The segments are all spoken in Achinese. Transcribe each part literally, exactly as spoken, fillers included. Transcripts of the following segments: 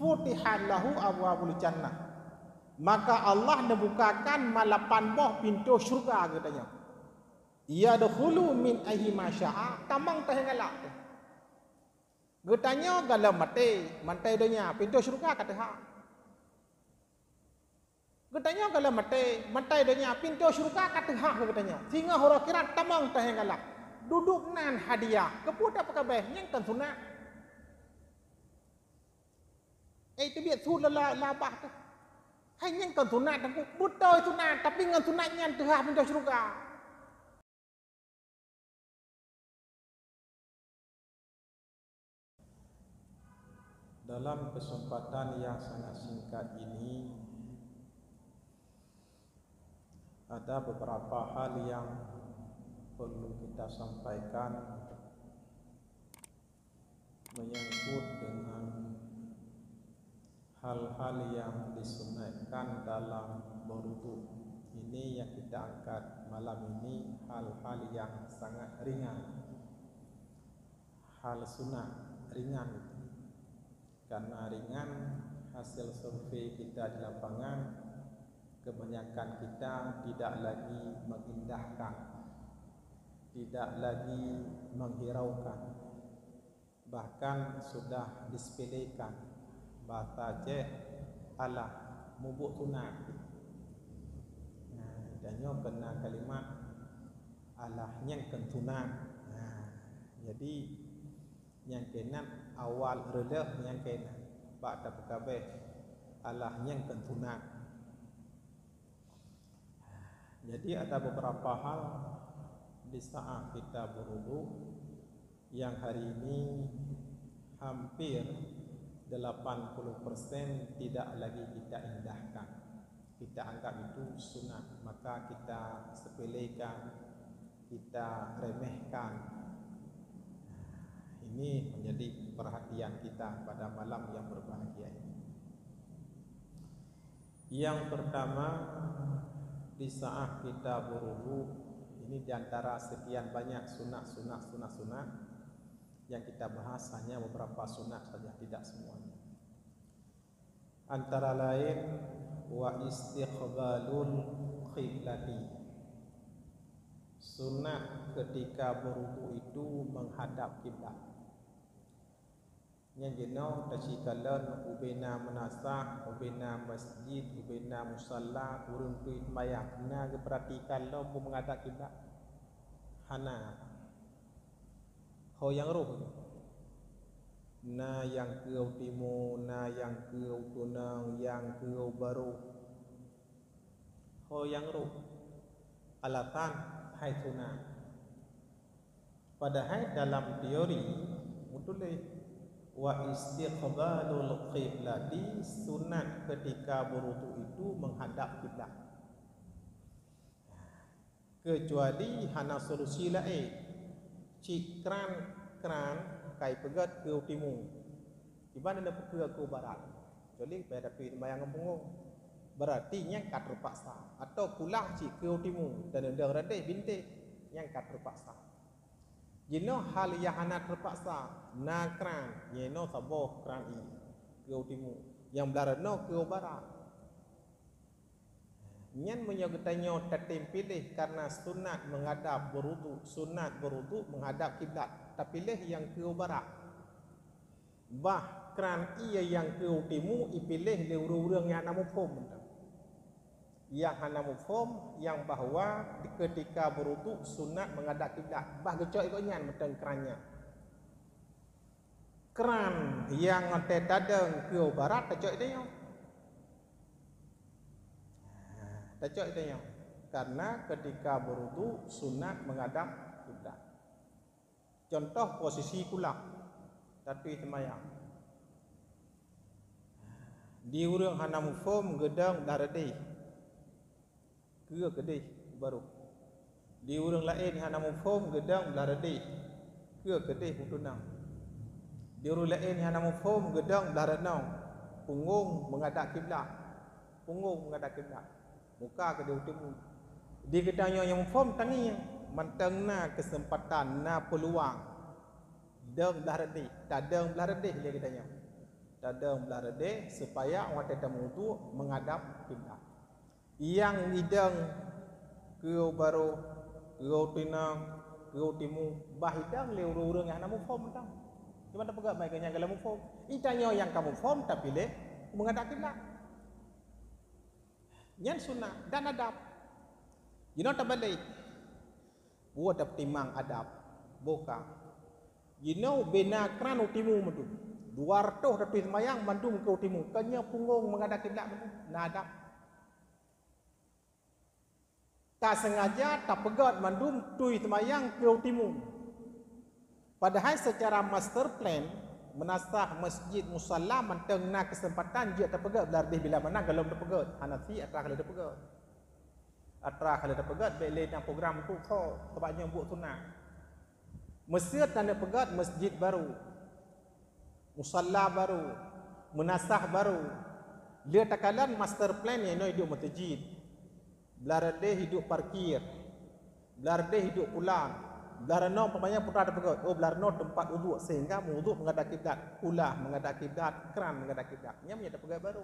Futihat lahu abwabul jannah. Maka Allah neubukakan malapan boh pintoe syeuruga geutanyoe. Yadkhulu min aihi ma syaa, tamong teuh nyang galak teuh. Geutanyoe gohlom maté, mantong donya, pintoe syeuruga ka teuhah. Geutanyoe gohlom maté, mantong donya, pintoe syeuruga ka teuhah keu geutanyoe. Singoh uroe akhirat tamong teuh nyang galak. Dudoe nan hadiah, keupeue tapeukabeh, nyan kon sunat. Eh, teubiet su la, la, labah teuh. Hai nyan kon sunat, Teungku. Beutôi sunat, tapi ngon sunat nyan teuhah pintoe syeuruga. Dalam kesempatan yang sangat singkat ini, ada beberapa hal yang perlu kita sampaikan menyangkut dengan hal-hal yang disunatkan dalam berwudu. Ini yang kita angkat malam ini, hal-hal yang sangat ringan. Hal sunat ringan itu. Karena ringan, hasil survei kita di lapangan, kebanyakan kita tidak lagi mengindahkan, tidak lagi menghiraukan, bahkan sudah disepelekan. Bahasa Aceh, alah, mubuet sunat. Nah, dan nyoe kena kalimat, alah, nyan kon sunat. Nah, jadi, nyang keunan awal reuleuh nyang keunan bak tapeukabeh, alah, nyan kon sunat. Jadi ada beberapa hal di saat kita berwudu yang hari ini hampir delapan puluh persen tidak lagi kita indahkan. Kita anggap itu sunat, maka kita sepelekan, kita remehkan. Ini menjadi perhatian kita pada malam yang berbahagia ini. Yang pertama, di saat kita berwudu, ini di antara sekian banyak sunat, sunat, sunat, sunat yang kita bahas, hanya beberapa sunat saja, tidak semuanya. Antara lain, wa istiqbalul qiblati. Sunat ketika berwudu itu menghadap kiblat. Nyan jinoe tacikalon ubena meunasah, ubena masjid, ubena musalla, ureuëng teuh seumayang, na geupeuratikan lom beu menghadap kiblat? Hana. Ho nyang roh. Na nyang keu timu, na nyang keu tunang, nyang keu barô. Ho nyang roh. Alasan hai sunat. Padahai dalam teori meutuléh, wa istiqbalul qiblati, sunat ketika berwudu itu menghadap kiblat. Kecuali hana solusi laén, cit kran, kran kai peugét keu timu, kiban na peukeu keu barat, kecuali payah tapi seumayang ngon punggong, berarti nyan ka terpaksa, atau pulang cit keu timu dan dong radeh bintéh, nyan ka terpaksa. Jinoe hal nyang hana terpaksa, na kran, nyan inoe saboh kran ié keu timu, nyang blah reunoe keu barat. Nyan meunyoe geutanyoe tatem piléh karena sunat menghadap berwudu, sunat berwudu menghadap kiblat, tapiléh nyang keu barat. Bah kran ié nyang keu timu ipiléh lé ureuëng-ureuëng nyang hana muphom mantong. Nyang hana muphom nyang bahwa di ketika berwudu sunat menghadap kiblat, bah geucok iko nyan mantong kran nyan. Kran nyang watée tadong keu barat tacok iko nyoe. Tacok iko nyoe. Karena ketika berwudu sunat menghadap kiblat. Contoh posisi kulak, tatui seumayang. Di ureuëng hana muphom geudong blah radeh, keu keudeh barô. Di ureuëng laén hana muphom geudong blah radeh, keu keudeh meutunang. Di ureuëng laén hana muphom geudong blah reunoe, punggong menghadap kiblat, punggong menghadap kiblat. Muka keudeh timu. Di geutanyoe nyang muphom tangieng, mantong na keuseumpatan, na peuluang. Dong blah radeh, tadong blah radeh lé geutanyoe. Tadong blah reudeh supaya watée tameuwudhu menghadap kiblat. Nyang idong keu baroe, keu teunang, keu timu, bah idong lé ureuëng-ureuëng nyang hana muphom tang. Cuma tapeugah mai keu nyang galak muphom. Itanyoe nyang ka muphom tapiléh menghadap kiblat. Nyan sunat dan adab. Jinoe tabalek. Buat tapeutimang adab. Boka. Jinoe bina kran u timu mandum. Dua ratus tatuih seumayang mandum keu u timu. Keunyoe punggong menghadap kiblat mandum. Na adab. Tasengaja tapeugét mandum tui seumayang keu u timu. Padahai seucara master plan, meunasah masjid musalla mantong na keuseumpatan jeuet tapeugét blah reudeh bila mana gohlom tapeugét, hana sie atra ka lheueh tapeugét. Atra ka lheueh tapeugét bék lé na program tu tho, sabab nyoe buet sunat. Meuseuet taneuk peugét masjid baru, musalla baru, meunasah baru. Lé takalon master plan inoe hidup meuseujid. Blah reudeh hidup parkir. Blah reudeh hidup pulan. Blah reunoe umpamanya putra tapeugét, oh blah reunoe teumpat uduk sehingga meuuduk menghadap kiblat, kulah menghadap kiblat, kran menghadap kiblat. Nyan meunyoe tapeugét baru.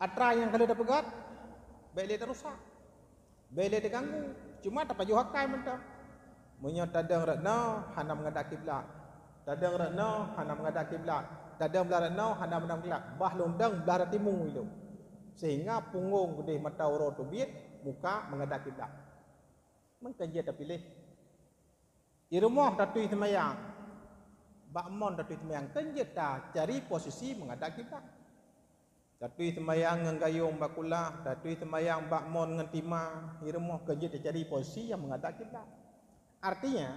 Atra nyang ka lheueh tapeugét, bék lé tarusak. Bék lé teuganggu, cuma tapajoh akai mantong. Meunyoe tadong rot noe hana menghadap kiblat, tadong rot noe hana menghadap kiblat, tadong blah rot noe hana menghadap kiblat, bah lôn dong blah rot timu ilôn, sehingga punggong keudeh mata uroe teubiet muka menghadap kiblat. Meukeujeuet tapiléh. I rumoh tatui seumayang, bak mon tatui seumayang, keujeuet tacari posisi menghadap kiblat. Tatui seumayang ngon gayong bak kulah, tatui seumayang bak mon ngon tima, i rumoh keujeuet tacari posisi nyang menghadap kiblat. Artinya,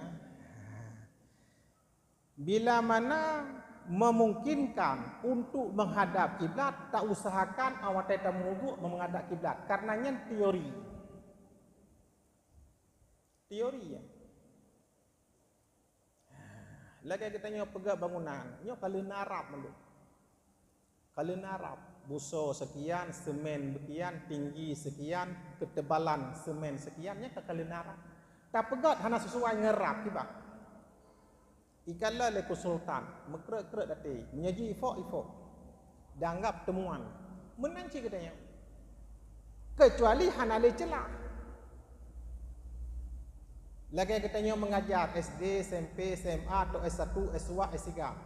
bila mana memungkinkan untuk menghadap kiblat, tausahakan awai tameuuduk menghadap kiblat. Karena nyan teori. Teori nyan. Lagée geutanyoe peugah bangunan, nyoe ka lheueh na rab mandum. Ka lheueh na rab, busoe sekian, semen sekian, tinggi sekian, ketebalan semen sekian, nyan ka, ka lheueh na rab. Tapeugét hana sesuai ngon rab kiban. Ikalon lé konsultan, meukreuek-kreuek até, meunyoe jih ifok, ifok. Dianggap teumuan. Meunan cit geutanyoe. Keucuali hana lé ceulah. Lagée geutanyoe mengajar S D, S M P, S M A, atau S satu, S dua, S tiga.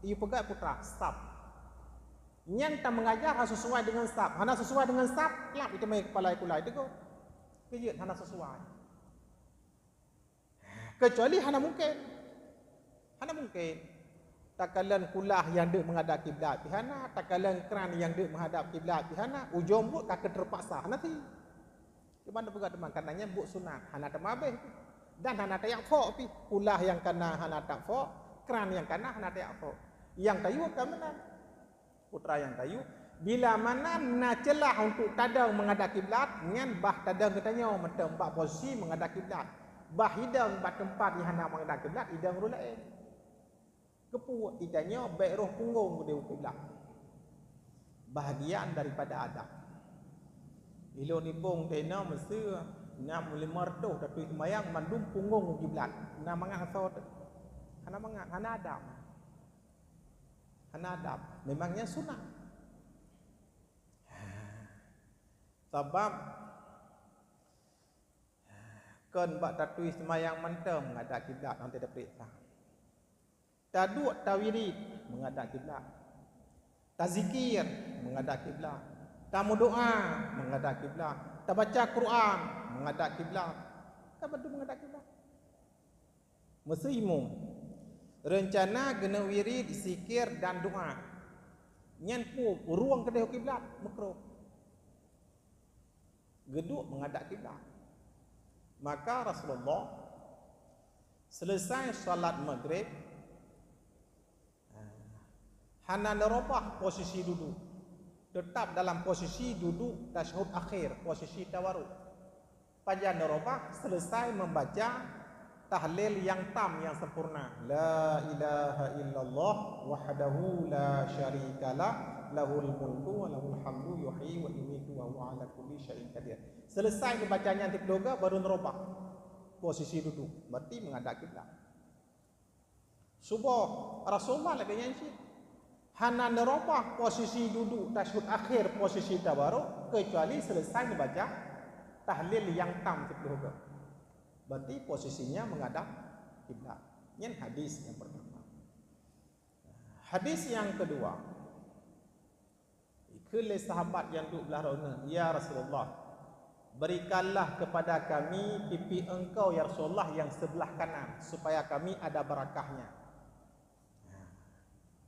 Ipeugét putra, sab. Nyan tameungajar hana sesuai deungon sab. Hana sesuai deungon sab, lap iteumé kepala kulah iteugôt. Keujeuet hana sesuai. Keucuali hana mungken. Hana mungken. Takalon kulah nyang deuek menghadap kiblat pih hana, takalon kran nyang deuek menghadap kiblat pih hana, ujong buet ka keuteupaksa hana si. Cuman tapeugah teuma, karena nyan buet sunat, hana teuma abéh pih. Dan hana tajak fok pih. Kulah nyang kana hana tafok, kran nyang kana hana tajak fok. Nyang tayue ka meunan. Putra nyang tayue, bila mana na ceulah untuk tadong menghadap kiblat, nyan bah tadong geutanyoe mantong bak posisi menghadap kiblat. Bah idong bak teumpat nyang hana menghadap kiblat, idong ureuëng laén. Keupeue? Geutanyoe bék roh punggong keudeh u kiblat. Bahagian daripada adab. Ilôn ibong teuh inoe meuseu na limong reutôh tatui seumayang mandum punggong u kiblat. Na mangat asoe teuh? Hana mangat, hana adab. Hana adab. Memang nyan sunat. Sabab kon bak tatui seumayang mantong menghadap kiblat, watée tapeuriksa. Taduek tawirid menghadap kiblat. Tazikir menghadap kiblat. Tameudoa menghadap kiblat. Tabaca Quran menghadap kiblat. Kan mandum menghadap kiblat. Meuseu imum, reuncana geuneuk wirid, zikir dan doa. Nyan peue? Rueng keudeh u kiblat, meukruh. Geuduek menghadap kiblat. Maka Rasulullah selesai salat Maghrib, hana neurubah posisi duduek. Tetap dalam posisi duduek tasyahud akhir, posisi tawaruk. Pajan neurubah, selesai membaca tahlil nyang tam, nyang sempurna. La ilaha illallah wahdahu la syarikalah, lahul mulku wa lahul hamdu, yuhyi wa yumitu wa huwa ala kulli syai'in qadir. Selesai membaca nyan siplôh ga, baru neurubah posisi duduek, berarti menghadap kiblat. Suboh, Rasulullah lagée nyan cit. Hana neurubah posisi duduk tasyahud akhir, posisi tabaruk, kecuali selesai neubaca tahlil nyang tam siplôh goe. Berarti posisinya menghadap kiblat. Nyan hadis nyang pertama. Hadis nyang kedua, ikheun lé sahabat nyang duek blah droeneuh, "Ya Rasulullah, berikanlah kepada kami pipi Engkau, ya Rasulullah, yang sebelah kanan, supaya kami ada barakahnya." Nah,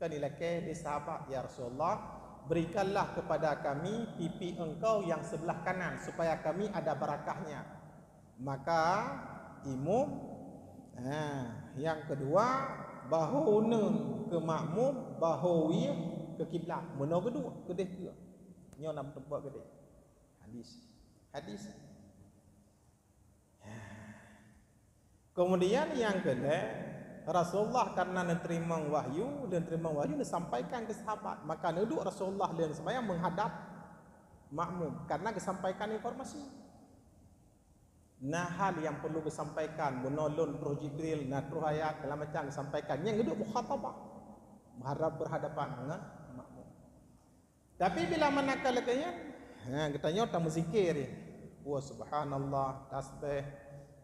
kan ilakée lé sahabat, "Ya Rasulullah, berikanlah kepada kami pipi Engkau yang sebelah kanan, supaya kami ada barakahnya." Maka imum, ha, nyang keudua, bahu uneuen keu makmum, bahu wie keu kiblat. Meunoe geuduek keudeh keue. Nyoe na meuteumpat keudeh. Hadis. Hadis. Kemudian nyang keulhée, Rasulullah karena neuteurimong wahyu, neuteurimong wahyu neusampaikan keu sahabat. Maka neuduek Rasulullah lheueh seumayang menghadap makmum karena geusampaikan informasi. Na hal nyang perlu geusampaikan, bunoe lôn troh Jibril, na troh ayat, segala macam geusampaikan. Nyang geuduek mukhatabah, berhadap-, berhadapan ngon makmum. Tapi bila manakala lagée nyan, ha, geutanyoe tameuzikir, wah, subhanallah, tasbih,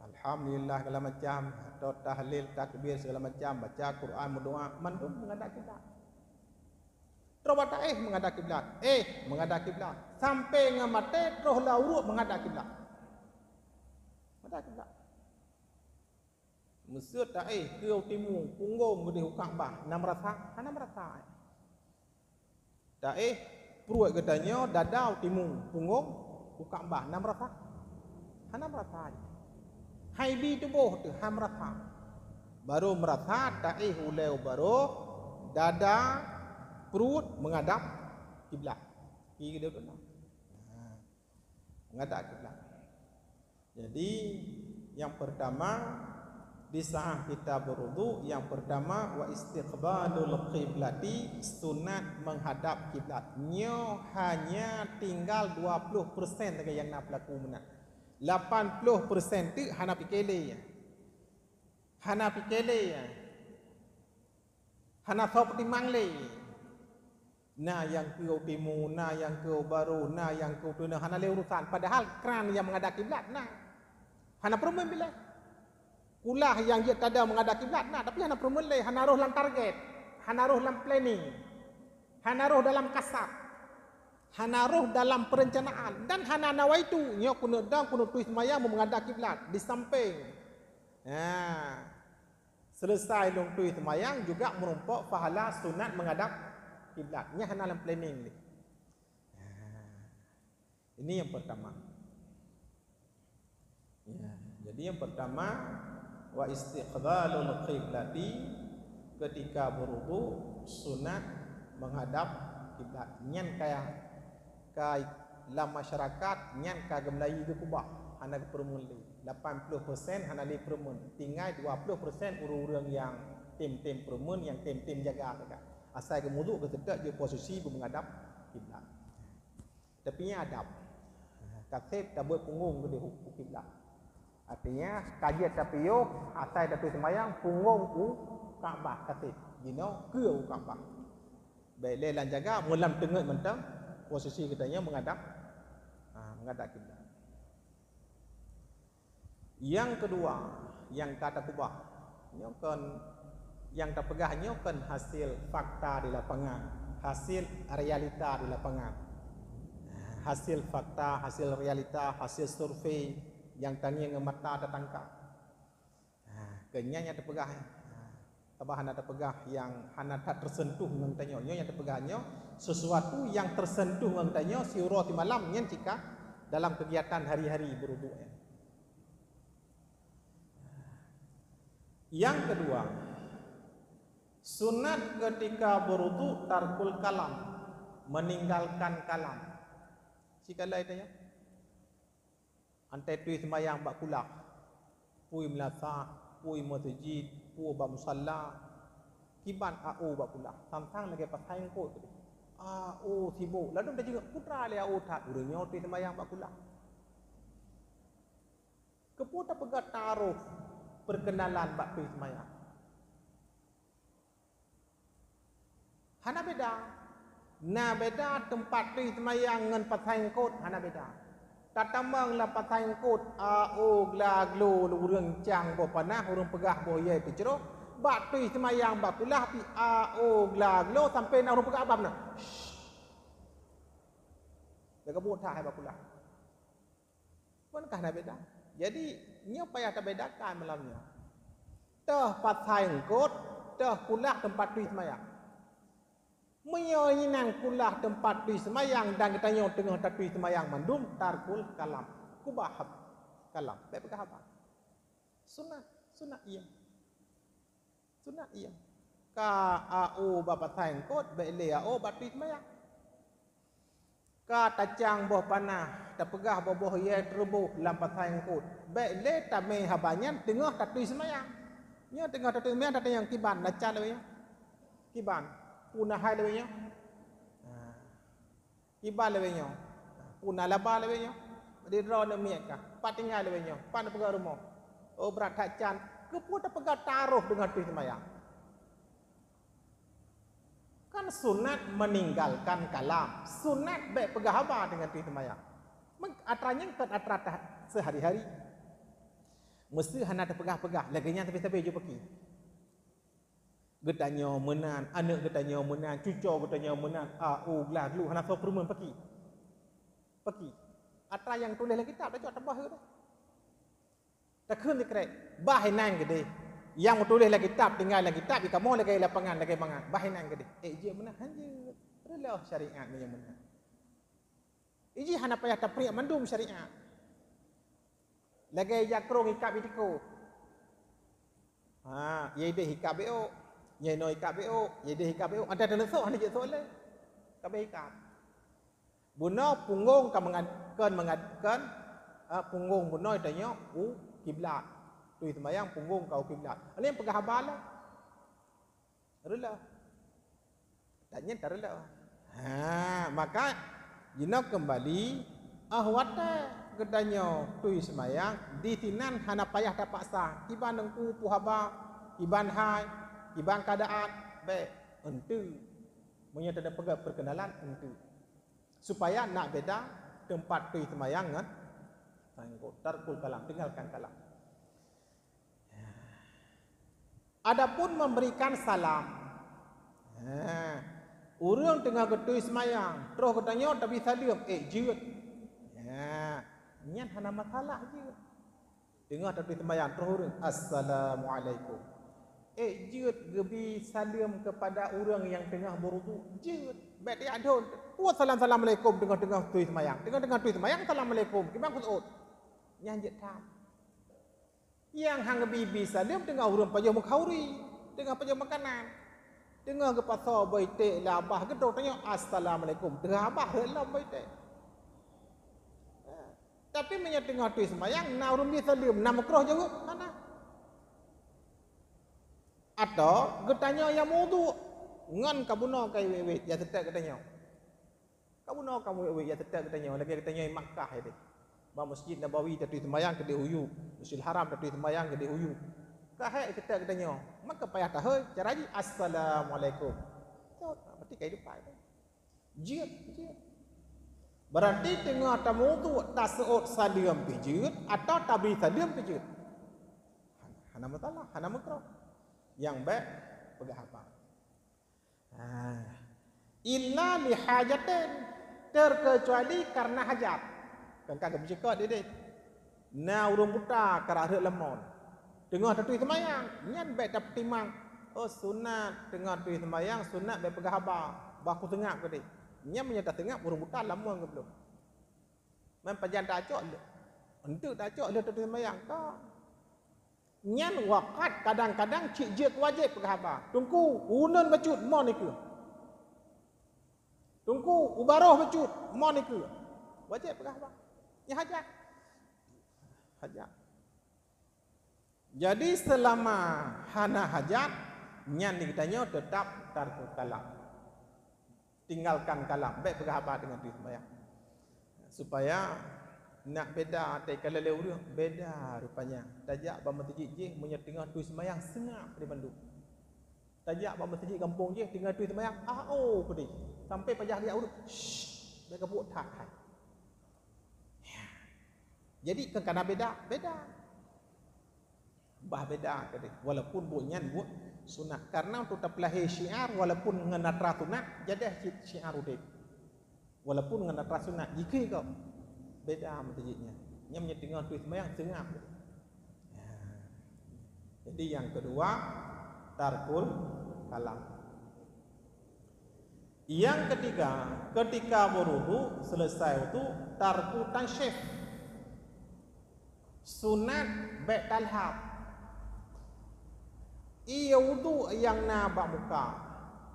alhamdulillah, segala macam, atau tahlil, takbir, segala macam, baca Quran, meudoa, mandum menghadap kiblat. Troh bak taéh menghadap kiblat, éh menghadap kiblat, sampai ngon maté troh lam uruek menghadap kiblat. Menghadap kiblat. Meuseuet taéh keu timu, punggong geudeh u Ka'bah, na meurasa? Hana meurasa. Taéh pruet geutanyoe, dada u timu, punggong u Ka'bah, na meurasa? Hana meurasa. Hai bi tuboh teuh hana meurasa. Barô meurasa taéh ulée u barô, dada, pruet menghadap kiblat. Pi geudeh u dalam. Nah, menghadap kiblat. Jadi, yang pertama, di saat kita berwudu, yang pertama, wa istiqbalul qiblati, sunat menghadap kiblat. Nyoe hanya tinggal dua puluh persen lagée nyang na peulaku meunan. Lapan puluh persen teuk hana pike lé. Hana pike lé. Hana soe peutimang lé. Na nyang keu u timu, na nyang keu u barô, na nyang keu u teunoh, hana lé urusan. Padahal kran nyang menghadap kiblat na. Hana peureumeun biléh. Kulah nyang jeuet tada menghadap kiblat na, tapi hana peureumeun lé, hana roh lam target, hana roh lam planning, hana roh dalam kasat, hana roh dalam perencanaan, dan hana nawaitu. Nyoe keuneuk dong keuneuk tuih seumayang menghadap kiblat di sampéng. Ha. Selesai lôn tuih seumayang juga meurumpok pahala sunat menghadap kiblat. Nyan hana lam planning lé. Ini yang pertama. Ya, jadi yang pertama, wa istiqbalul qiblati, ketika berwudu sunat menghadap kiblat. Nyan kaya Ka lam masyarakat nyan ka geumeulayeue geukeubah, hana geupeureumeun lé. Lapan ploh persen hana lé peureumeun, tinggai dua ploh persen ureuëng-ureuëng nyang tem-tem peureumeun, nyang tem-tem jaga sagai. Asai geumudu geuseutôt jeuet posisi beumeungadab kiblat. Tapi nyan adab. Ka sép tabeuet punggong geudeh u kiblat. Artinya, ka jeuet tapiôh, asai tatuih seumayang, punggong u Ka'bah ka sép. Jinoe keue u Ka'bah. Bék lé lam jaga, meulam teungeut mantong, posisi geutanyoe meungadab, ha, meungadab kiblat. Nyang keudua, nyang ka takeubah, nyoe kon, nyang tapeugah nyoe kon hasil fakta di lapangan, hasil realita di lapangan. Hasil fakta, hasil realita, hasil survei nyang tangieng ngon mata tatangkap. Ha, keu nyan nyang tapeugah, ha, tabah hana tapeugah nyang hana that teuseuntuh ngon tanyoe. Nyoe nyang tapeugah nyoe, sesuatu nyang teuseuntuh ngon tanyoe siuroe simalam nyan cit ka dalam keugiatan hari-hari beuruduk nyan. Nyang keudua, sunat keutika beuruduk tarkul kalam, meninggalkan kalam. Sikalai tanyoe. Antai tuih seumayang bak kulah, pui meulasah, pui meuseujid, pui bak musalla, kiban A O bak kulah, sang-sang lagée pasai eungkôt teuh. A O sibok, ladôm tajeuet putra lé A O that, ureuëng nyoe tuih seumayang bak kulah. Keupeue tapeugah taroh peurkeunalan bak tuih seumayang? Hana beda. Na beda teumpat tui seumayang ngon pasai eungkôt, hana beda. Tatamong lam pasai eungkôt, a, o, gla, glo, ureuëng cang boh panah, ureuëng peugah boh yai teucroh, bak tui seumayang bak kulah pih, a, o, gla, glo, sampai na ureuëng peugah abam na. Shh. Lagée buet that hai bak kulah. Bukankah na beda? Jadi, nyoe payah tabedakan malam nyoe. Toh pasai eungkôt, toh kulah teumpat tui seumayang. Meunyoe inan kulah teumpat tui seumayang dan geutanyoe teungoh tatui seumayang mandum, tarkul kalam. Kubah hab-, kalam. Bék peugah haba. Sunat, sunat iya. Sunat iya. Ka a o bak pasai eungkôt, bék lé a o bak tui seumayang. Ka tacang boh panah, tapeugah boh-boh yai teuruboh lam pasai eungkôt, bék lé tamé haba nyan teungoh tatui seumayang. Nyoe teungoh tatui seumayang, tatanyong kiban, na can lawét nyoe? Kiban, peue na hai lawét nyoe? Ha. Kiban lawét nyoe? Peue na laba lawét nyoe? Di droeneuh miet kah? Pat tinggai lawét nyoe? Pat neupeugah rumoh? Oh, brat that can. Keupeue tapeugah taroh deungon tui seumayang? Kan sunat meninggalkan kalam. Sunat bék peugah haba deungon tui seumayang. Meng-, atra nyan kon atra tah-, sehari-hari. Meusé hana tapeugah-peugah, lagée nyan sabe-sabe jeuet paki. Geutanyoe meunan, aneuëk geutanyoe meunan, cucoe geutanyoe meunan, a, u, glah, gluh, hana soe peureumeun paki. Paki. Atra nyang tuléh lam kitab, tacok tabah geutanyoe. Takheun sikrek, bah inan keudeh. Nyang meutuléh lam kitab, tinggai lam kitab, ikamoe lagée lapangan, lagée mangat. Bah inan keudeh. Eh, jeuet meunan, hanjeuet. Reuloh syariat meunyoe meunan. Iji hana payah tapriek mandum syariat. Lagée jakrong ikab itiko. Ha, yai deh ikab bék, yai noe ikab bék, yai deh ikab bék. Ada teuneusoh hana jeuet soe lé. Kabeh ikab. Bunoe punggong ka mengad-, kon mengad-, kon, eh, punggong bunoe tanyoe u kiblat. Tui seumayang punggong ka u kiblat. Alèh peugah haba lé. Reuloh. Dan nyan tareuloh. Ha, maka jinoe keumbali, óh watée geutanyoe tui seumayang, disinan hana payah tapaksa. Kiban teungku peue haba, kiban hai, kiban keuadaan, bék, enteuk. Meunyoe tapeugah peurkeunalan, enteuk. Supaya nak beda teumpat tui seumayang ngon tarkul kalam, tinggalkan kalam. Adapun memberikan salam, ha, ureuëng teungoh geutui seumayang, troh geutanyoe tabri saleuem, eh, jeuet. Ha, nyan hana masalah jeuet. Teungoh tatui seumayang, troh ureuëng, "Assalamualaikum." Eh, jeuet geubri saleuem keupada ureuëng nyang teungoh beuruduk, jeuet. Bék tajak dong, "Peue salam-assalamualaikum teungoh-teungoh tui seumayang?" Teungoh-teungoh tui seumayang, "Assalamualaikum." Kiban keu seuôt? Nyan jeuet that. Nyang han geubri-bri saleuem teungoh ureuëng pajoh meukauri, teungoh pajoh makanan. Teungoh geupasoe bak iték lé abah geutanyoe, "Assalamualaikum." Teuhah abah rhot lom bak iték. Tapi meunyoe teungoh tui seumayang, na ureuëng bri saleuem, na meukroh jaweueb, hana. Atau geutanyoe nyang meuuduk ngon ka bunoe ka wét-wét, ya seutôt geutanyoe. Ka bunoe ka wét-wét, ya seutôt geutanyoe, lagée geutanyoe i Makkah, ya deh. Bak Masjid Nabawi tatui seumayang keudeh u yup, Masjidil Haram tatui seumayang keudeh u yup. Ka hék seutôt geutanyoe, maka payah tahôi, cara jih, "Assalamualaikum." Berarti ka idupai. Jeuet, jeuet. Berarti teungoh tameuuduk taseuôt saleuem pih jeuet, atau tabri saleuem pih jeuet. Hana, hana masalah, hana meukroh. Nyang bék peugah haba. Ha. Illa lihajatin, terkecuali karena hajat. Kan ka geumeucukot deh. Na ureuëng buta ka rhot lam mon. Teungoh tatui seumayang, nyan bék tapeutimang, "Oh, sunat, teungoh tui seumayang, sunat bék peugah haba, bah kuseungab keudeh." Nyan meunyoe taseungab, ureuëng buta lam mon geubloe. Man pajan tacok lé, enteuk tacok lé tatui seumayang ka. Nyan waktu kadang-kadang cit jeuet wajéb peugah haba, "Teungku, uneun bacut mon ikeu. Teungku, ubaroh bacut mon ikeu." Wajéb peugah haba. Nyan hajat. Hajat. Jadi, seulama hana hajat, nyan di geutanyoe teutap tarku kalam. Tinggalkan kalam, bék peugah haba teungoh tui seumayang. Supaya nak beda, até ka lé ureuëng, beda rupanya. Tajak bak meuseujid jih, meunyoe teungoh tui seumayang, seungab di bandum. Tajak bak meuseujid gampông jih, teungoh tui seumayang, ah, oh, peudeh. Sampai pajan geujak udhu, shh, bèk geubuet that hai. Jadi, keu kana beda, beda. Bah beda keudeh. Walaupun buet nyan buet sunat. Karena untuk tapeulahé syiar, walaupun ngon atra sunat, jadeh cit syiar udeb. Walaupun ngon atra sunat, jikheun kok. Beda meuseujid nyan. Nyan meunyo teungoh tui seumayang, seungab. Ya. Jadi, yang kedua, tarkul kalam. Yang ketiga, ketika berwudu, selesai wudu, tarku tansyif. Sunat bèk talhab. Ie wudu nyang na bak muka,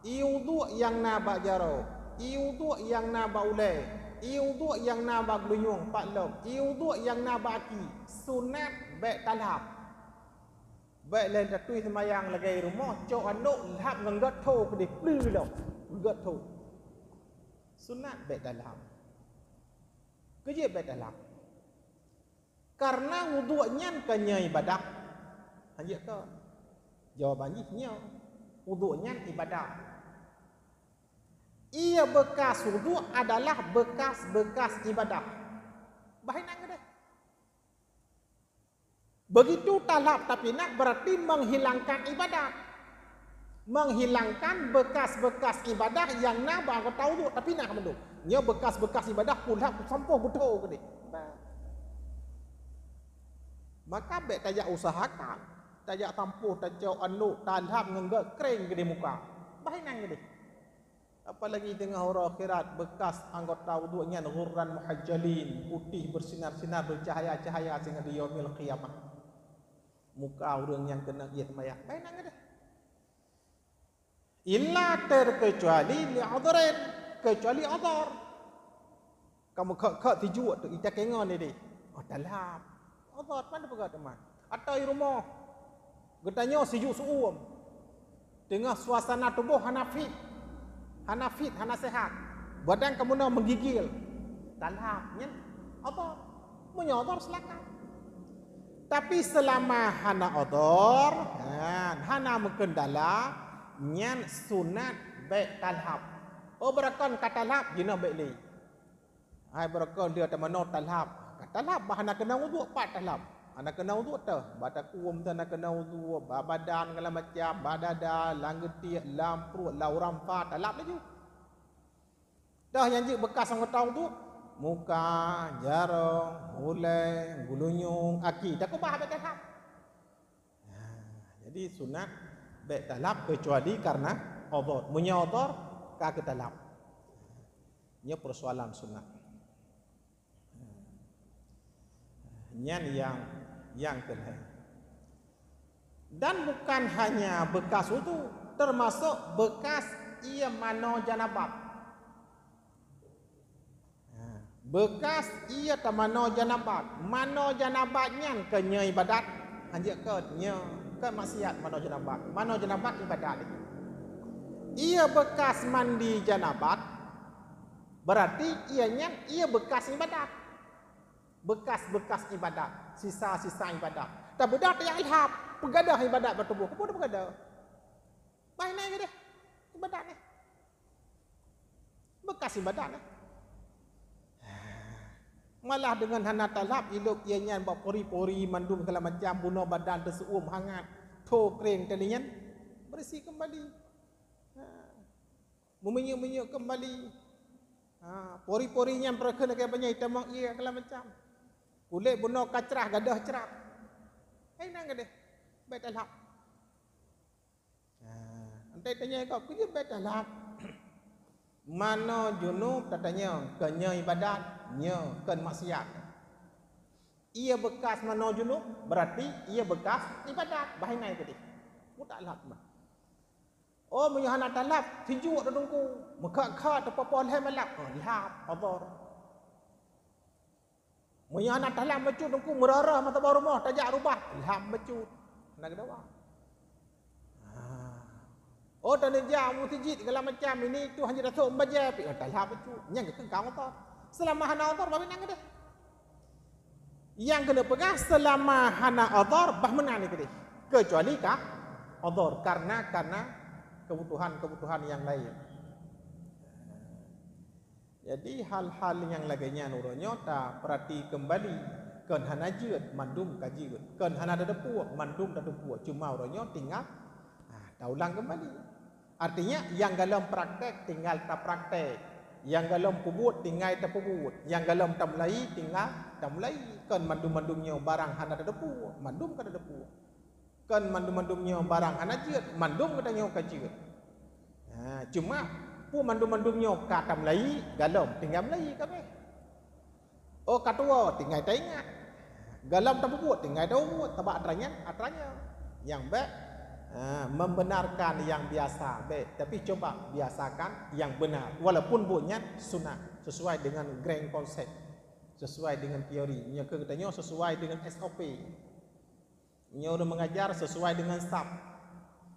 ie wudu nyang na bak jaroe, ie wudu nyang na bak ulèe, ie wudu nyang na bak geulinyueng, pat lom, ie wudu nyang na bak aki, sunat bèk talhab. Bèk lé tatui seumayang lagèe rumoh, cok anok lhab ngon gèt tho keudeh, pleue lom, gèt tho. Sunat bèk talhab. Keu jeuet bèk talhab. Karena wudu nyan kon nyoe ibadah. Hanjeuet kon. Jawaban jih nyoe. Wudu nyan ibadah. Ie beukas wudu adalah beukas-beukas ibadah. Bah inan keudeh. Begitu talhab tapinah, berarti menghilangkan ibadat. Menghilangkan bekas-bekas ibadah nyang na bak anggota uduk, tapinah mandum. Nyoe bekas-bekas ibadah pulhab sampoh beutôi keudeh. Maka bèk tajak usahakan, tajak sampoh, tacok anok, talhab ngon gèt kreng keudeh muka. Bah inan keudeh. Apalagi teungoh uroe akhirat, bekas anggota uduk nyan ghurran muhajjalin, putéh beusinar-sinar, beucahaya-cahaya singoh di yaumil qiyamah. Muka ureueng nyang keuneuk ie seumayang, bah inan keudeh. Illa terkecuali li udhrin, kecuali udhur. Kamoe khot-khot sijuek tu, ita kengon ideh. Oh, talhab. Udhur, mana peugah teuma? Atau di rumoh. Geutanyoe sijuek seuuem. Teungoh suasana tuboh hana fit. Hana fit, hana sehat. Badan kamoe na menggigil. Talhab, nyan udhur. Meunyoe udhur, silakan. Tapi selama hana udhur, ha, hana meukendala, nyan sunat bèk talhab. Oh, beureukan ka talhab, jinoe bèk lé. Hai beureukan dia teumanoe talhab. Ka talhab bah hana keunong uduk, pat talhab. Hana keunong uduk teuh, bak takuem teuh hana keunong uduk, bak badan segala macam, bak dada, lam geutiek, lam pruet, lam urampa, talhab laju. Teuh nyang jeuet bekas anggota uduk, muka, jaroe, ulèe, geulinyueng, aki, takeubah bèk talhab. Nah, jadi sunat bèk talhab kecuali karena udhur. Meunyoe udhur, ka keutalhab. Nyoe persoalan sunat. Nyan nyang, nyang keulhèe. Dan bukan hanya bekas uduk, termasuk bekas ie manoe janabat. Ha, bekas ie teumanoe janabat. Manoe janabat nyan keu nyoe ibadat. Hanjeuet kon nyoe, kon maksiat manoe janabat. Manoe janabat ibadat lé. Ie bekas mandi janabat, berarti ie nyan ie bekas ibadat. Bekas-bekas ibadat, sisa-sisa ibadat. Tabeudôh tajak ilhab, peugadôh ibadat bak tuboh. Keupeue tapeugada? Bah inan keudeh. Ibadat nyan. Bekas ibadat nyan. Malah deungon hana talhab, ilop ie nyan bak pori-pori mandum segala macam, bunoe badan teuseuuem hangat, tho kreng teuh lé nyan, beureusi keumbali. Ha. Meuminyeuk-minyeuk keumbali. Ha, pori-pori nyan peureukeuen lagèe banyak itamong ie segala macam. Kulét bunoe ka crah, gadôh crah. Hai inan keudeh. Bèk talhab. Ha, antai tanyong keu, keu jeuet bèk talhab. Manoe junub tatanyong, keu nyoe ibadat, nyoe kon maksiat. Ie bekas manoe junub, berarti ie bekas ibadat. Bah inan keudeh. Mutalhab mah. Oh, meunyoe hana talhab, sijuek teungku, meukat-kat teupoh-poh lhèe malam, oh, lhab, udhur. Meunyoe hana talhab bacut teungku, meurara mata bak rumoh, tajak rubah, lhab bacut. Hana geudawa. Ah. Oh, taneuk jak meuseujid segala macam, ini itu hana tasôk meubaja pih, oh, talhab bacut. Nyan geukheun ka udhur. Seulama hana udhur, bah inan keudeh. Nyang keuneuk peugah, seulama hana udhur, bah meunan keudeh. Keucuali ka udhur, karena, karena kebutuhan-kebutuhan nyang laén. Jadi hal-hal nyang lagée nyan uroe nyoe tapeurati keumbali, kon hana jeuet, mandum ka jeuet, kon hana tateupeue, mandum tateupeue, cuma uroe nyoe tinggal, ah, taulang keumbali. Artinya nyang golom praktek tinggal tapraktek, nyang golom peubuet tinggai tapeubuet, nyang golom tamulai tinggal tamulai, kon mandum-mandum nyoe barang hana tateupeue, mandum ka tateupeue. Kon mandum-mandum nyoe barang hana jeuet, mandum geutanyoe ka jeuet. Ha, cuma peue mandum-mandum nyoe ka tamulai, golom tinggai mulai kabeh. Oh, ka tuwoe tinggai taingat. Golom tapeubuet tinggai tapeubuet, sabab atra nyan, atra nyoe. Nyang bék, ha, membenarkan yang biasa bék, tapi coba biasakan yang benar, walaupun buet nyan sunat, sesuai dengan grand konsep, sesuai dengan teori. Nyoe keu geutanyoe sesuai dengan S O P. Meunyoe ureuëng mengajar sesuai dengan sap,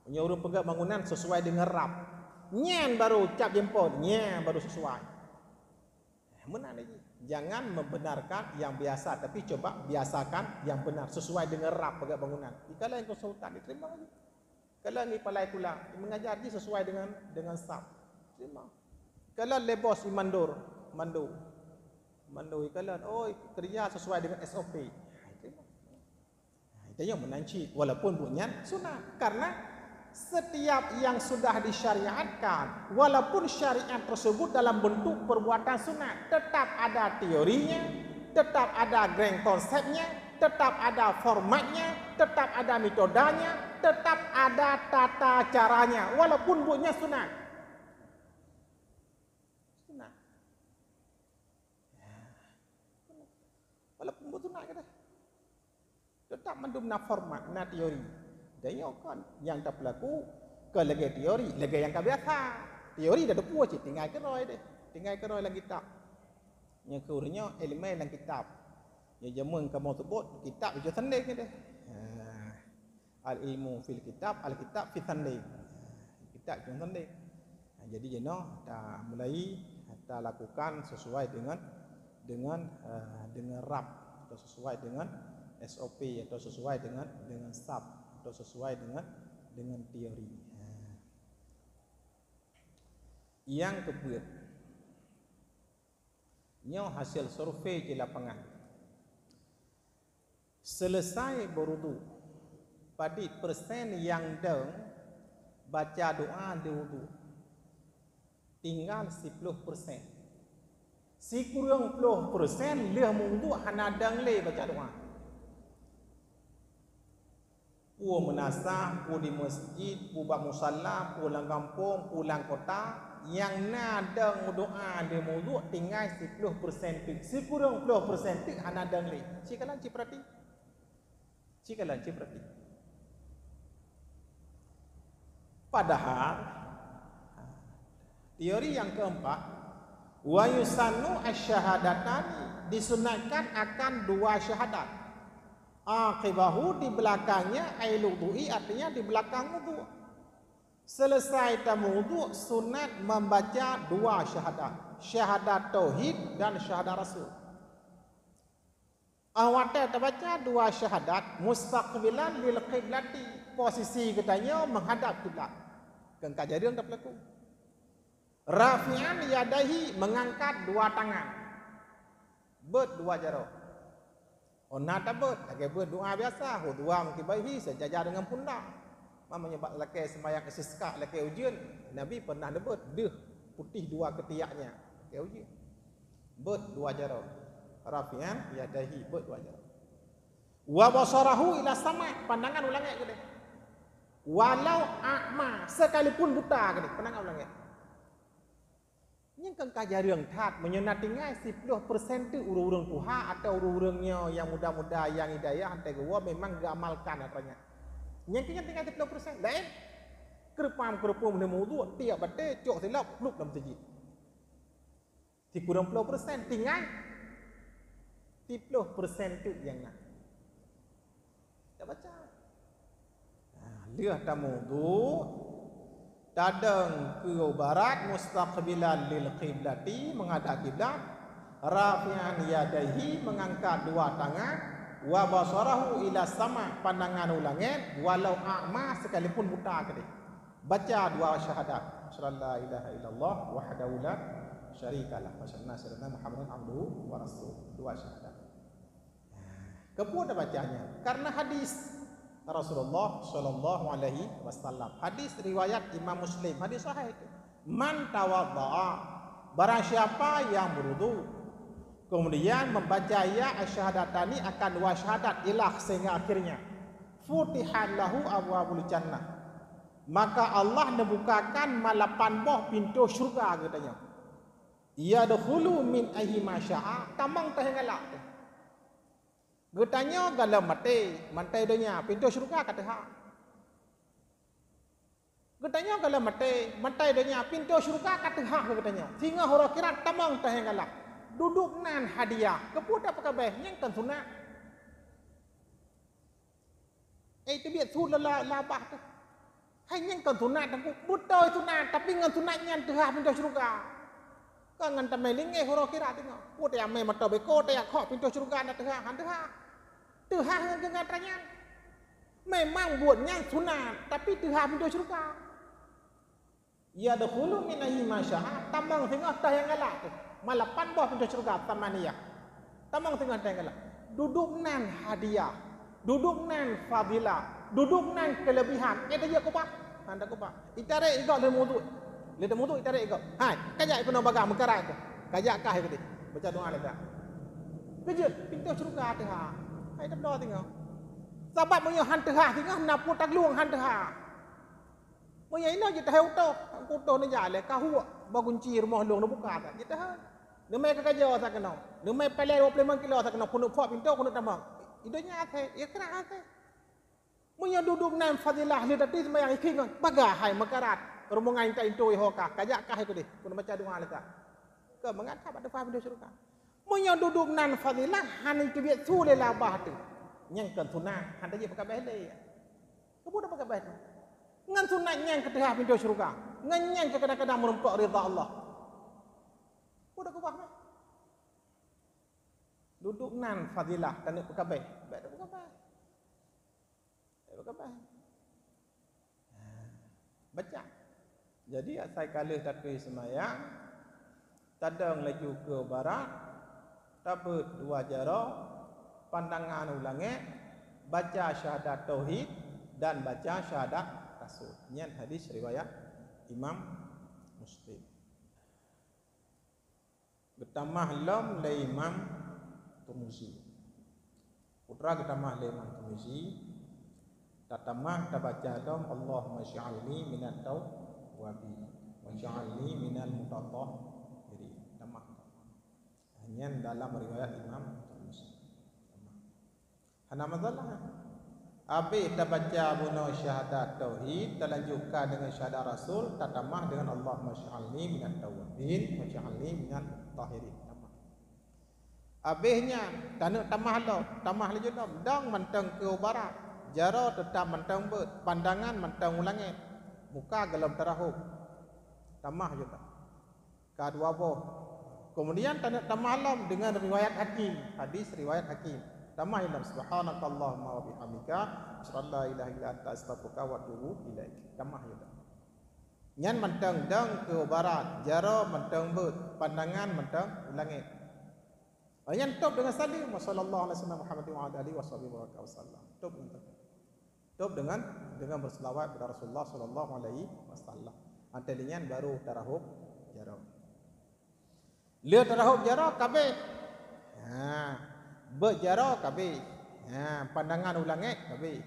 meunyoe ureuëng peugah bangunan sesuai dengan rab, nyan baru cap jempol, nyan baru sesuai. Meunan lagi. Jangan membenarkan yang biasa, tapi coba biasakan yang benar sesuai dengan rab peugah bangunan. Jika lain konsultan diterima lagi. Kalau ni palai kula mengajar ji sesuai dengan dengan sap, terima. Kalau lebos imandor, mando, mando ikalan, oh, kerja sesuai dengan S O P, terima. Itu yang menanci, walaupun buat nyan sunat. Karena setiap yang sudah disyariatkan, walaupun syariat tersebut dalam bentuk perbuatan sunat, tetap ada teorinya, tetap ada grand konsepnya, tetap ada formatnya, tetap ada metodenya, tetap ada tata caranya, walaupun buat nyan sunat. Sunat. Walaupun buat sunat kata. Tetap mandum na format, na teori. Dan nyoe kan nyang tapeulaku ke lagée teori, lagée nyang ka biasa. Teori dah teupeue cit, tinggai keurôi deh. Tinggai keurôi lam kitab. Nyang keu ureuëng nyoe iéleumé lam kitab. Nyoe jameun kamoe seubut kitab itu sendiri deh. Ha. Al-ilmu fil kitab, al-kitab fi sanding. Kitab cuma sanding. Ha, jadi jinoe ta mulai ta lakukan sesuai dengan, dengan, eh, dengan rab atau sesuai dengan S O P atau sesuai dengan, dengan sap atau sesuai dengan, dengan teori. Ha. Nyang keupeuet, nyoe hasil survei di lapangan. Selesai berwudu, padit persen nyang dong baca doa di wudu? Tinggal siploh persen. Sikureueng ploh persen lheueh meuwudu hana dong lé baca doa. Peue meunasah, peue di masjid, peue bak musala, peue lam gampông, peue lam kota, nyang na dong meudoa lheueh meuwudu tinggai siploh persen teuk. Sikureueng ploh persen teuk hana dong lé. Sikalon cipeurati. Cikalon cipeurati. Padahal, teori nyang keempat, wa yusannu asy-syahadatani, disunatkan akan dua syahadat. Aqibahu, di belakangnya, ai wudu'i, artinya di belakang wudu. Selesai tameuwudu, sunat membaca dua syahadat, syahadat tauhid dan syahadat rasul. Ah, watée tabaca dua syahadat, mustaqbilan lil qiblati, posisi geutanyoe menghadap kiblat. Keu ka jareueng tapeulaku. Rafi'an yadaihi, mengangkat dua tangan. Beuet dua jaroe. Oh, na tabeuet, lagée beuet doa biasa, hudhuwa min qibaihi, sejajar dengan pundak. Meunyoe bak lakée seumayang istisqa, lakée ujeuen, Nabi pernah neubeuet deuh putéh dua keutiaknya, lakée ujeuen. Beuet dua jaroe. Rafi'an yadaihi, beuet dua jaroe. Wa basarahu ila sama, pandangan u langét keudeh. Walau a'ma, sekalipun buta keudeh, pandangan u langét. Nyan kan ka jareueng that, meunyoe na tinggai siploh persen teuk ureuëng-ureuëng tuha atau ureuëng-ureuëng nyoe nyang muda-muda nyang hidayah hana geuwoe memang geuamalkan atra nyan. Nyan keuh nyang tinggai siploh persen. Laén keureumpang-keureumpang lheueh meuwudu, tiek batée, cok silop, plup lam meuseujid. Sikureueng ploh persen tinggai, siploh persen teuk nyang na. Tabaca. Nah, lheueh tameuwudu, tadong keu barat mustaqbilan lil qiblati, menghadap kiblat, rafi'an yadaihi, mengangkat dua tangan, wa basarahu ila sama, pandangan u langét, walau a'ma, sekalipun buta keudeh. Baca dua syahadat, asyhadu an la ilaha illallah wahdahu la syarikalah, wa asyhadu anna sayyidana Muhammadan abduhu wa rasuluh. Dua syahadat. Keupeue tabacanya? Karena hadis Rasulullah sallallahu alaihi wasallam. Hadis riwayat Imam Muslim, hadis sahih itu. "Man tawadda'a," barang siapa yang berwudu, kemudian membaca ya asy-syahadatani akan dua syahadat ilah sehingga akhirnya, "futihat lahu abwabul jannah," maka Allah neubukakan malapan boh pintoe syeuruga geutanyoe. "Yadkhulu min ayyi ma sya'a," tamong teuh nyang galak teuh. Geutanyoe galom maté, mantong donya, pintoe syeuruga ka teuhah. Geutanyoe galom maté, mantong donya, pintoe syeuruga ka teuhah geutanyoe. Singoh uroe akhirat tamong teuh nyang galak. Dudoe nan hadiah, keupeue tapeukabeh, nyan kon sunat. Eh, teubiet su la, la, labah teuh. Hai nyan kon sunat, Teungku. Beutôi sunat, tapi ngon sunat nyan teuhah pintoe syeuruga. Kon ngon tamé linggeh uroe akhirat teungoh. Peue teuh mé mata beko, teuh khok pintoe syeuruga na teuhah, han teuhah. Teuhah ngon geuh ngon atra nyan. Memang buet nyan sunat, tapi teuhah pintoe syeuruga. "Yadkhulu min ayyi ma sya'a," tamong singoh teuh nyang galak teuh. Malapan boh pintoe syeuruga, thamaniyah. Tamong singoh teuh nyang galak. Dudoe nan hadiah. Dudoe nan fadilah. Dudoe nan keulebihan. Nyan tajak keubah. Han takeubah. Itarek igoe lé muduk. Lé muduk itarek igoe. Hai, kajak ipeunoh bagah meukarat teuh. Kajak kah ikeudeh. Baca doa lé kah. Keujeuet, pintoe syeuruga teuhah. Hai tabloe singoh. Sabab meunyoe han teuhah singoh, na peue taglong han teuhah. Meunyoe inoe jiteuhah utôh, utôh neujak lé, ka huek, bak gunci rumoh lôn neubuka that, jiteuhah. Neumè keukajoe sa keunoe, neumè palèe dua ploh limong kilo sa keunoe, keuneuk phok pintoe, keuneuk tamong. I donya asèe, i akhirat asèe. Meunyoe dudoe nan fadilah lheueh tateubiet seumayang ikheun ngon, bagaih hai meukarat, rumoh ngon intat intoe ho kah, kajak kah ikeudeh, keuneuk baca doa lé kah. Keu mangat that bak teupah pintoe syeuruga. Meunyoe dudoe nan fadilah, hana teubiet su lé labah teuh. Nyan kon sunat, hana jeuet peukabeh lé. Keupeue tapeukabeh teuh? Ngon sunat nyan ka teuhah pintoe syeuruga. Ngon nyan ka kadang-kadang meurumpok ridha Allah. Peue takeubah mah? Dudoe nan fadilah taneuk peukabeh. Bèk tapeukabeh. Bèk tapeukabeh. Baca. Jadi asai ka lheueh tateubiet seumayang, tadong laju keu barat, tabeuet dua jaroe, pandangan u langèt, baca syahadat tauhid dan baca syahadat rasul. Nyan hadis riwayat Imam Muslim. Geutamah lom lé Imam Tirmizi. Peue teuma geutamah lé Imam Tirmizi, tatamah tabaca lom, "Allahumma ij'alni minat tawwabin, waj'alni minal mutatahhirin." Tamah. Nyan dalam riwayat Imam Tirmizi. Tamah. Hana masalah. Abéh tabaca bunoe syahadat tauhid, talanjutkan deungon syahadat rasul, tatamah deungon, "Allahumma ij'alni minat tawwabin, waj'alni minal mutatahhirin." Tamah. Abéh nyan, taneuk tamah lom, tamah laju lom, dong mantong keu barat, jaroe teutap mantong beuet, pandangan mantong u langèt, muka gohlom tarahom. Tamah juga. Ka dua boh. Kemudian taneuk tamah lom deungon riwayat Hakim, hadis riwayat Hakim. Tamah lom, "Subhanakallahumma wa bihamdika, asyhadu an la ilaha illa anta, astaghfiruka wa atubu ilaik." Tamah lom. Nyan mantong dong keu barat, jaroe mantong beuet, pandangan mantong u langèt. Nyan top deungon saleuem, "Wa sallallahu ala sayyidina Muhammadin wa ala alihi wa sahbihi wa baraka wa sallam." Top deungon top. Top deungon, deungon berselawat kepada Rasulullah sallallahu alaihi wasallam. Watèe lheueh nyan baru tarahom jaroe. Lheueh tarahom jaroe ka abéh. Ha, beuet jaroe ka abéh. Ha, pandangan u langèt ka abéh.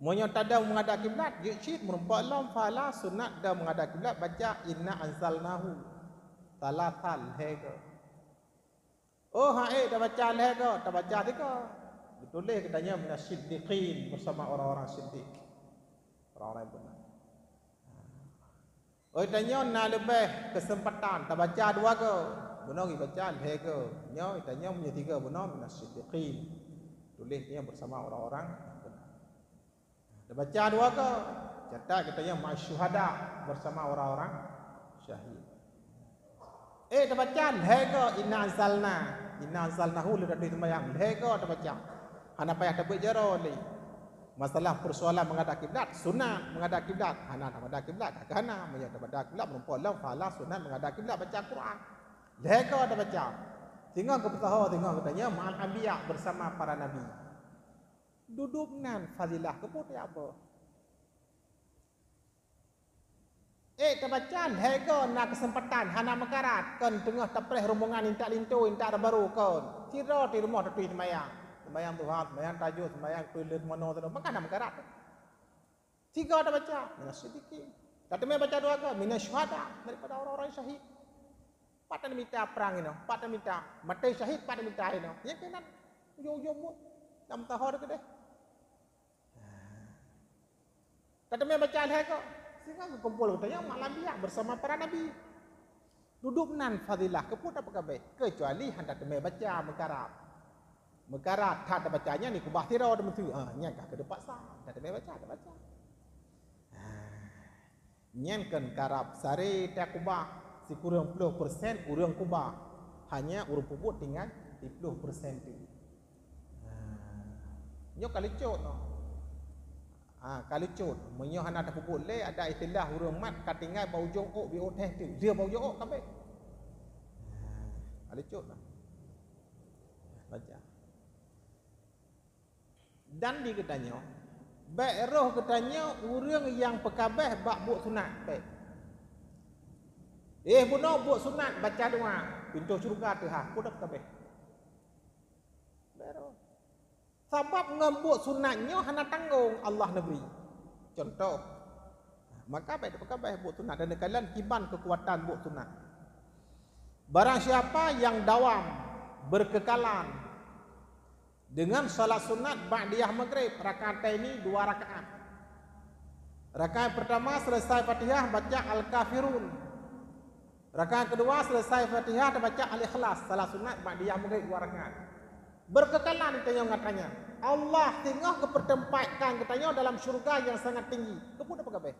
Meunyoe tadong menghadap kiblat, jeuet cit meurumpok lom, pahala sunat dong menghadap kiblat, baca "Inna anzalnahu" thalathan, lhèe goe. Oh, han ék tabaca lhèe goe, tabaca sigoe. Geutuléh geutanyoe minas siddiqin, bersama orang-orang siddiq. Orang-orang yang benar. Oh, tanyoe na leubeh keuseumpatan, tabaca dua goe. Bunoe geubaca lhèe goe. Nyoe tanyoe meunyoe tiga bunoe minas siddiqin. Tuléh tanyoe bersama orang-orang yang benar. Tabaca dua goe, catat geutanyoe ma'as syuhada, bersama orang-orang syahid. Eh, tabaca lhèe goe, "Inna anzalna." "Inna anzalnahu" lheueh tateubiet seumayang, lhèe goe tabaca. Hana payah tabeuet jaroe lé. Masalah persoalan menghadap kiblat, sunat menghadap kiblat. Hana menghadap kiblat, ka hana. Meunyoe menghadap kiblat, meureumpok lom pahala sunat menghadap kiblat, baca Quran. Lhèe goe tabaca. Singoh geupeusaho, singoh geutanyoe ma'al anbiya, bersama para nabi. Dudoe nan fadilah keupeue teuh apa? Eh, tabaca lhèe goe na keuseumpatan, hana meukarat, kon teungoh tapreh rombongan intat linto, intat baro kon. Sidroe di rumoh tatui seumayang. Seumayang duha, seumayang tahajud, seumayang keuleuen manoe sidroe, maka hana meukarat. Sigoe tabaca, minas siddiqin. Tateumé baca dua goe, minas syuhada, daripada orang-orang syahid. Pat taneuk mita prang inoe, pat taneuk mita maté syahid, pat taneuk mita inoe. Nyang keunan ujong-ujong buet lam tahor keudeh. Tateumé baca lhèe goe, singoh geukumpol geutanyoe ma'al anbiya bersama para nabi. Dudoe nan fadilah keupeue tapeugabeh, keucuali hana tateumé baca meukarat. Meukarat that tabaca nyan dikeubah sidroe teumeuteuh, ha, nyan ka keuneuk paksa, hana tateumé baca, tabaca. Ha. Nyan kon karab saré takeubah sikureueng ploh persen ureueng keubah, hanya ureueng peubuet tinggai siploh persen teuh. Ha, nyoe ka leucot noh. Ha, ka leucot. Meunyoe hana tapeubuet lé, ada istilah ureueng mat ka tinggai bak ujong ôk, bak ôk teuh, dia bak ujong ôk ka abéh. Ha, ka leucot noh. Baca. Dan di geutanyoe, bèk roh geutanyoe ureueng nyang peukabeh bak buet sunat, bèk. Eh, bunoe buet sunat baca doa, pintoe syeuruga teuhah, peue tapeukabeh. Bèk roh. Sabab ngon buet sunat nyoe hana tanggong Allah neubri. Contoh, maka bèk tapeukabeh buet sunat dan neukalon kiban keukuatan buet sunat. Barang siapa yang dawam, berkekalan, dengan salat sunat ba'diyah maghrib, raka'ataini, dua rakaat. Rakaat pertama selesai Fatihah baca Al-Kafirun. Rakaat kedua selesai Fatihah tabaca Al-Ikhlas, salat sunat ba'diyah maghrib dua rakaat. Berkekalan geutanyoe ngon tanyan. Allah singoh geupeuteumpatkan geutanyoe dalam syeuruga nyang sangat tinggi. Keupeue tapeukabeh?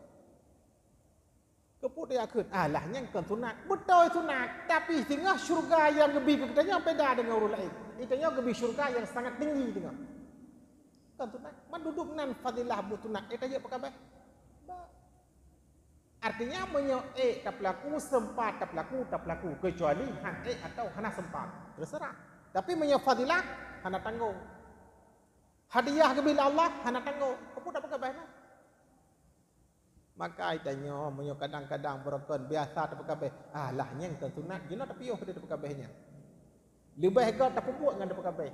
Keupeue teuh yakheun, alah nyan kon sunat. Beutôi sunat, tapi singoh syeuruga nyang geubi keu geutanyoe beda deungon ureueng laén. Geutanyoe geubi syeuruga nyang sangat tinggi singoh. Kon sunat, man dudoe nan fadilah buet sunat, eh, tajeuet peukabeh. Ba. Artinya, meunyoe ék tapeulaku, seumpat tapeulaku, tapeulaku, keucuali han ék atawa hana seumpat. Teuseurah. Tapi meunyoe fadilah, hana tanggong. Hadiah geubi lé Allah, hana tanggong. Keupeue tapeukabeh na? Maka geutanyoe meunyoe kadang-kadang beureukan biasa tapeukabeh, alah nyan kon sunat, jinoe tapiôh deh tapeukabeh nyan. Leubeh göt tapeubuet ngon tapeukabeh.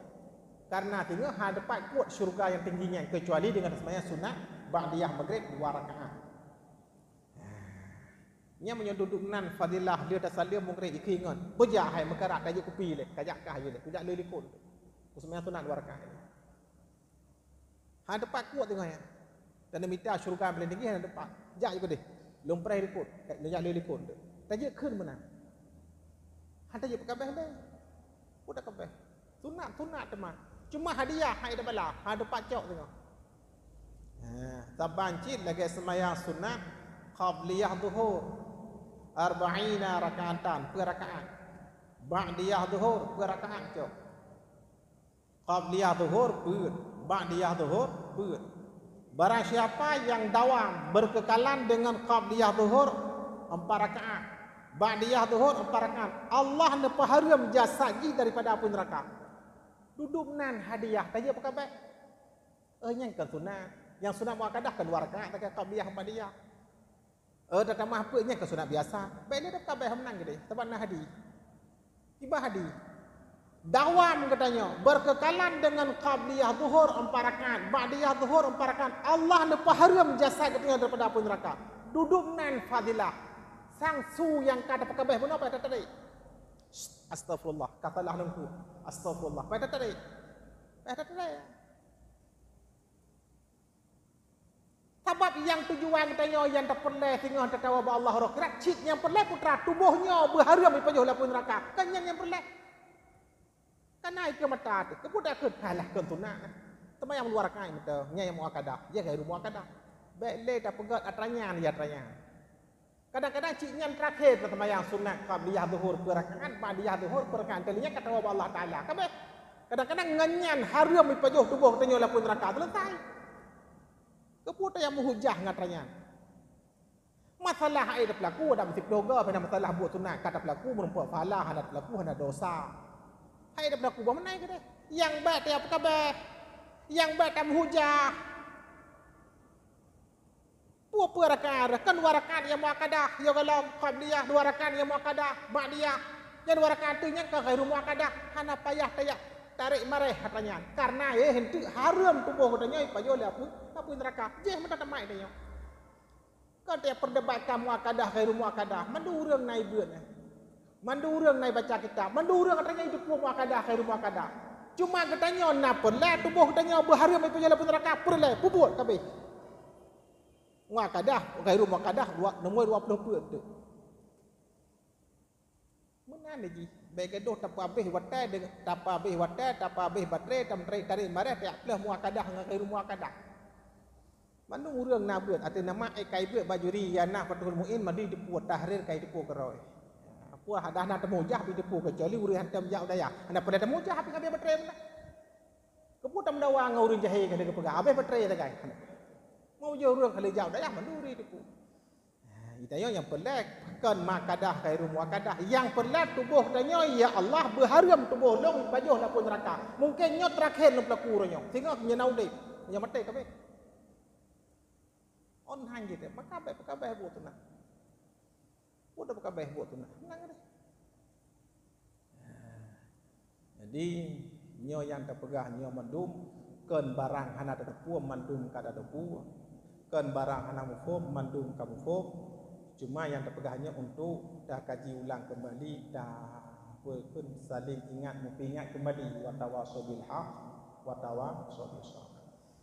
Karena singoh hana teupat kuat syeuruga nyang tinggi nyan keucuali deungon taseumayang sunat ba'diyah maghrib dua rakaat. Nyan meunyoe dudoe nan fadilah lheueh tasaleuem maghrib ikheun ngon, beujak hai meukarat tajak kupi lé, kajak kah lé, kujak lé likot. Kuseumayang sunat dua rakaat. Hana teupat kuat teungoh nyan. Dan mita syeuruga paléng tinggi hana teupat. Jak ju keudeh. Lôn preh likot, lôn jak lé likot. Tajak kheun meunan. Hana tajak peukabeh lé. Peue tapeukabeh? Sunat, sunat teuma. Cuma hadiah hai tabala, hana teupat cok teungoh. Ha, saban cit lagèe seumayang sunat qabliyah zuhur. Arba'ina rakaatan, peuet rakaat. Ba'diyah zuhur, peuet rakaat cok. Qabliyah zuhur peuet, ba'diyah zuhur peuet. Barang siapa yang dawam berkekalan dengan qabliyah zuhur empat rakaat, ba'diyah zuhur empat rakaat, Allah neupeuhareuem jasad jih daripada apui neuraka. Dudoe nan hadiah tajak peukabeh. Eh, nyan kon sunat. Nyang sunat muakkadah kon dua rakaat, lagèe qabliyah, ba'diyah. Eh, tatamah peuet nyan keu sunat biasa. Bèk lé tapeukabeh meunan keudeh, sabab na hadih. Kiban hadih. Dawam geutanyoe, berkekalan dengan qabliyah zuhur empat rakaat, ba'diyah zuhur empat rakaat. Allah neupeuhareuem jasad geutanyoe daripada apui neuraka. Dudoe nan fadilah. Sang su nyang ka tapeukabeh bunoe payah tatarék. Astagfirullah, ka salah lôn kheun. Astagfirullah, payah tatarék. Payah tatarék. Sabab nyang tujuan geutanyoe nyang tapeureulèe singoh tatawa bak Allah uroe akhirat, cit nyang peureulèe peue teuma tuboh nyoe beuhareuem jipajoh lam apui neuraka. Kan nyan nyang peureulèe. Kana ikeue mata teuh, keupeue takheun, halah kon sunat. Seumayang dua rakaat mantong, nyan nyang muakkadah, nyan ghairu muakkadah. Bèk lé tapeugöt atra nyan, ya atra nyan. Kadang-kadang cit nyan terakhé teuseumayang sunat qabliyah zuhur peuet rakaat, ba'diyah zuhur peuet rakaat. Teulheueh nyan ka tawoe bak Allah Taala. Ka abéh. Kadang-kadang ngon nyan hareuem jipajoh tuboh geutanyoe lam apui neuraka. Selesai. Keupeue tajak meuhujah ngon atra nyan? Masalah hai tapeulaku, ada meusiplôh goe, hana masalah buet sunat ka tapeulaku, meurumpok pahala hana tapeulaku, hana dosa. Hai tapeulaku bah meunan keudeh. Nyang bèk tajak peukabeh. Nyang bèk tameuhujah. Peue-peue rakaat, kan dua rakaat nyang muakkadah, yoh gohlom qabliyah, dua rakaat nyang muakkadah ba'diyah. Nyang dua rakaat tu nyan ka ghairu muakkadah, hana payah tajak tarek mareh atra nyan. Karena, eh, eunteuk hareuem tuboh geutanyoe jipajoh lé apui, apui neuraka. Jih meunan teuma geutanyoe. Kon tajak peudebatkan muakkadah ghairu muakkadah, mandum ureueng na ibeuet nyan. Mandum ureueng na ibaca kitab, mandum ureueng atra nyan jiteupeue muakkadah ghairu muakkadah. Cuma geutanyoe na peureulèe tuboh geutanyoe beuhareuem jipajoh lé apui neuraka, peureulèe, peubuet kabeh. Muakkadah, ghairu muakkadah, dua, nomor dua puluh peuet tu. Meunan lé jih, bèk gadoh tapeuhabéh watèe, tapeuhabéh watèe, tapeuhabéh baterai, tameutarek-tarek mareh, tajak pleuh muakkadah ngon ghairu muakkadah. Mandum ureueng na beuet, ateueh nama ék kai beuet bak juri, Ianah, Fathul Muin, mandum jiteupeue, Tahrir kai jiteupeue keudroe. Peue dah na tameuhujah, beu jiteupeue, keucuali ureueng hantom jak u dayah. Hana peureulèe tameuhujah, tapi habéh baterai meunan. Keupeue tameudawa ngon ureueng jahé ka lheueh geupeugah, habéh baterai sagai. Meunyoe ureueng ka lheueh jak u dayah, mandum ureueng jiteupeue. Geutanyoe nyang peureulèe kon muakkadah ghairu muakkadah. Nyang peureulèe tuboh geutanyoe, "Ya Allah, beuhareuem tuboh lôn jipajoh lé apui neuraka." Mungken nyoe teurakhé lôn peulaku uroe nyoe. Singoh nyoe na udép, nyoe maté kabeh. On han jih teuh, maka bèk peukabeh buet sunat. Peue tapeukabeh buet sunat? Meunan deh. Jadi, nyoe nyang tapeugah nyoe mandum, kon barang hana tateupeue, mandum ka tateupeue. Kon barang hana muphom, mandum ka muphom. Cuma nyang tapeugah nyoe untuk takaji ulang keumbali, ta-, peue kheun, saling ingat, meupeuingat keumbali, wa tawasau bil haq, wa tawasau bis sabr.